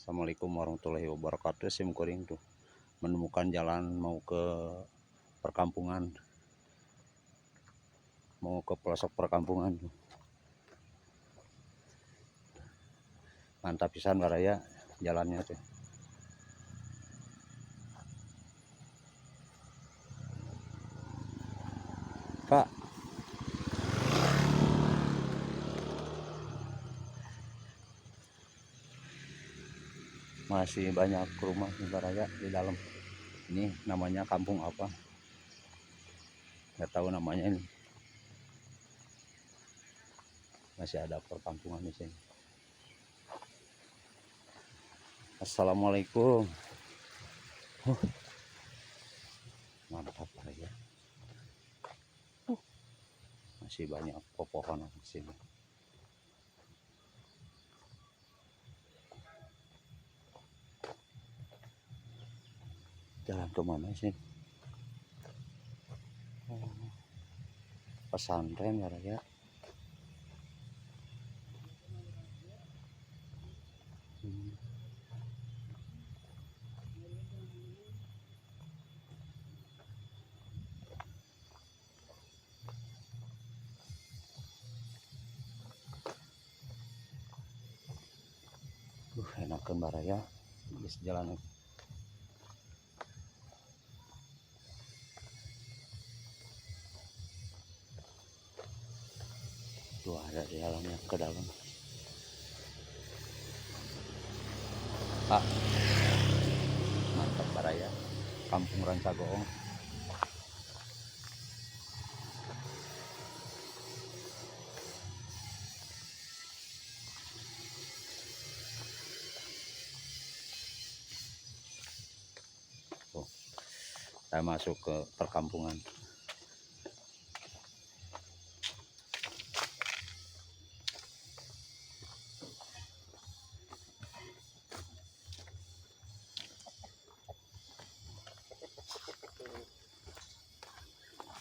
Assalamualaikum warahmatullahi wabarakatuh. Sim kuring tuh menemukan jalan mau ke perkampungan, mau ke pelosok perkampungan. Mantap pisan baraya jalannya tuh. Pak, masih banyak rumah di baraya di dalam. Ini namanya kampung apa? Nggak tahu namanya ini. Masih ada perkampungan di sini. Assalamualaikum. Mantap baraya. Masih banyak pepohonan di sini. Jalan kemana sih? Oh, pesantren ya. Enakan baraya di jalan. Tuh ada jalannya ke dalam. Pak, mantap baraya, Kampung Rancagoong. Tuh, saya masuk ke perkampungan.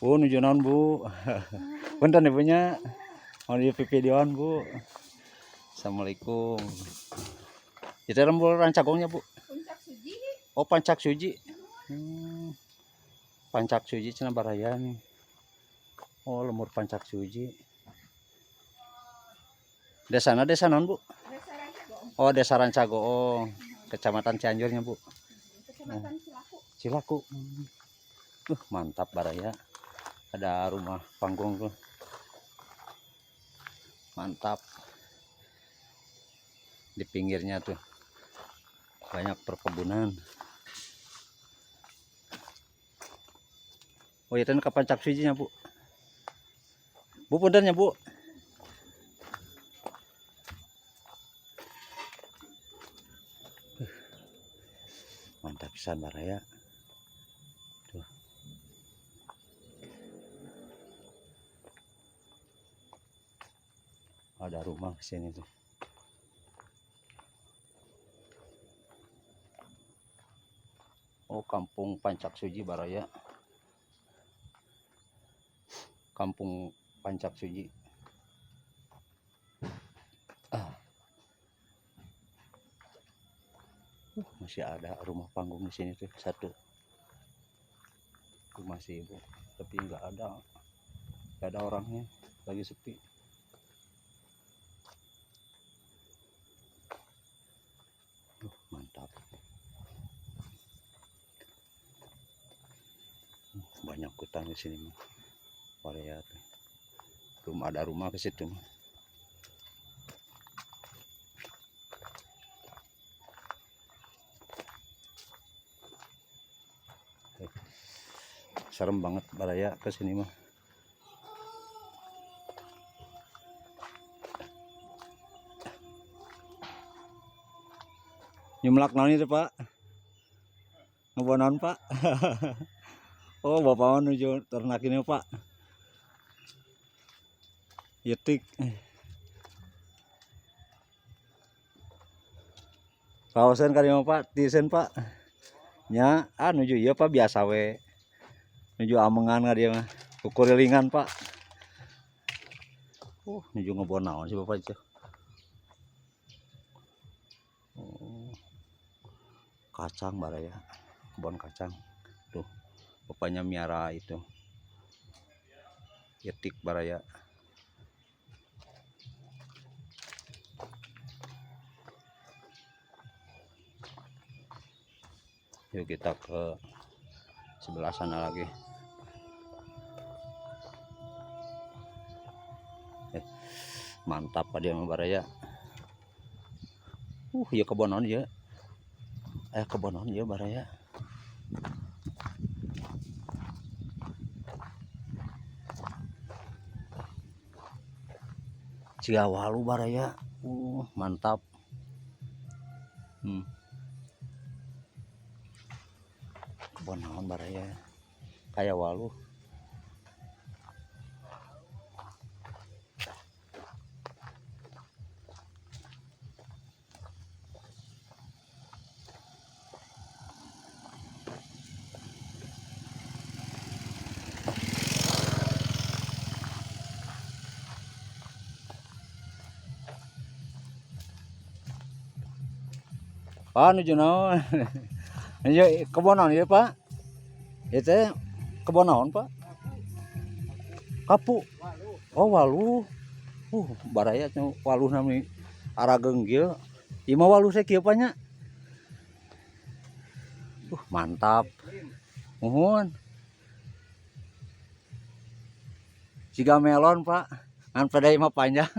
Bu, nuju naon, Bu? Punten ibunya. Mau di videoan, Bu. Assalamualaikum. Itu lembur Rancagongnya, Bu. Puncak Suji. Oh, Pancak Suji. Pancak Suji cenah baraya nih. Oh, lembur Pancak Suji. Desana desa naon, Bu? Desa Rancagoong. Oh, Desa Rancagoong, Kecamatan Cianjurnya, Bu. Kecamatan Cilaku. Cilaku. Mantap baraya. Ada rumah panggung tuh. Mantap. Di pinggirnya tuh banyak perkebunan. Oh, itu ke Pancak Sujinya, Bu. Bu, puntennya, Bu. Mantap pisan baraya. Tuh. Ada rumah ke sini tuh. Oh, Kampung Pancak Suji baraya. Kampung Pancak Suji. Masih ada rumah panggung di sini tuh satu. Rumah si ibu, tapi nggak ada orangnya, lagi sepi. Mantap. Banyak hutan di sini mah. Baraya tuh. Belum ada rumah ke situ mah. Serem banget baraya ke sini mah. Nyumlak naon itu, Pak? Ngebon naon, Pak? Oh, bapak mah nuju ternak ini, Pak. Yetik. Kawasan kali mah, Pak, tisen, Pak. Nya, nuju ieu, Pak, biasa we. Nuju amengan ka dia mah. Kukurilingan, Pak. Nuju ngebon naon sih Bapak itu? Oh. Kacang baraya, kebun kacang. Tuh, bapaknya miara itu. Itik baraya. Yuk kita ke sebelah sana lagi. Mantap Pak dia mah baraya. Ya kebon naon ieu? Kebon naon ieu baraya? Ciawalu baraya. Mantap. Kebon naon baraya? Kayak walu. Pak nuju naon? Ieu kebon naon ieu, Pak? Ieu teh kebon naon, Pak? Kapu. Oh, walu. Baraya nya waluh nami arageung kieu. Ieu mah waluh teh kieu Pak nya. Mantap. Muhun. Siga melon, Pak. Ngan pedai mah panjang.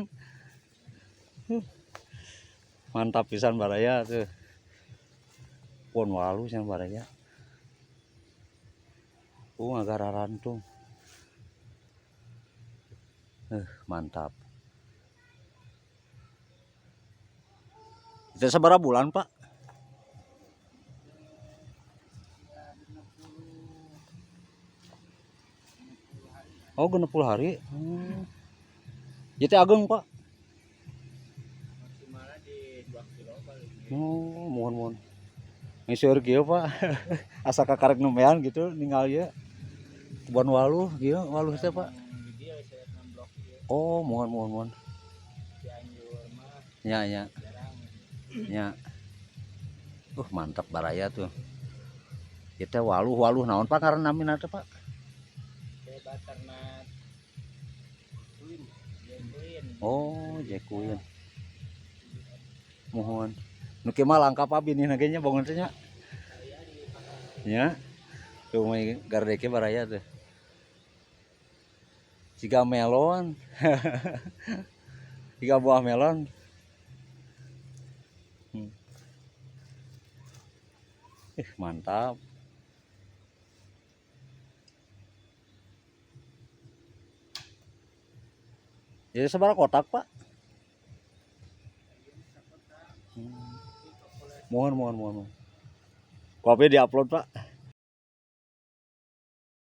Mantap pisan baraya tuh. Pon walu cenah baraya. Ngagararantung. Mantap. Itu sabaraha bulan, Pak? Oh, 60 hari. Ieu teh ageng, Pak. Maksimalnya di 2 kilo paling. Oh, muhun muhun. Ngiseur kieu, Pak. Asa kakarek nembean gitu ninggal ieu. Kebon waluh kieu, waluh teh, Pak. Di dia saya 6 blok ieu. Oh, muhun muhun muhun. Cianjur mah Nya nya. jarang. Nya. Mantap baraya tuh. Ieu teh waluh, waluh naon Pak ngaran namina teh, Pak? Teh butternut. Queen, Queen. Oh, Jekuin. Muhun. Nu kieu mah langka Pak binihna ge nya bangun teh nya. Nya. Tuh mah gardeke baraya tuh. Siga melon. Siga buah melon. Mantap. Jadi sabaraha kotak, Pak? Mohon, mohon, mohon, mohon. Kopi diupload, Pak.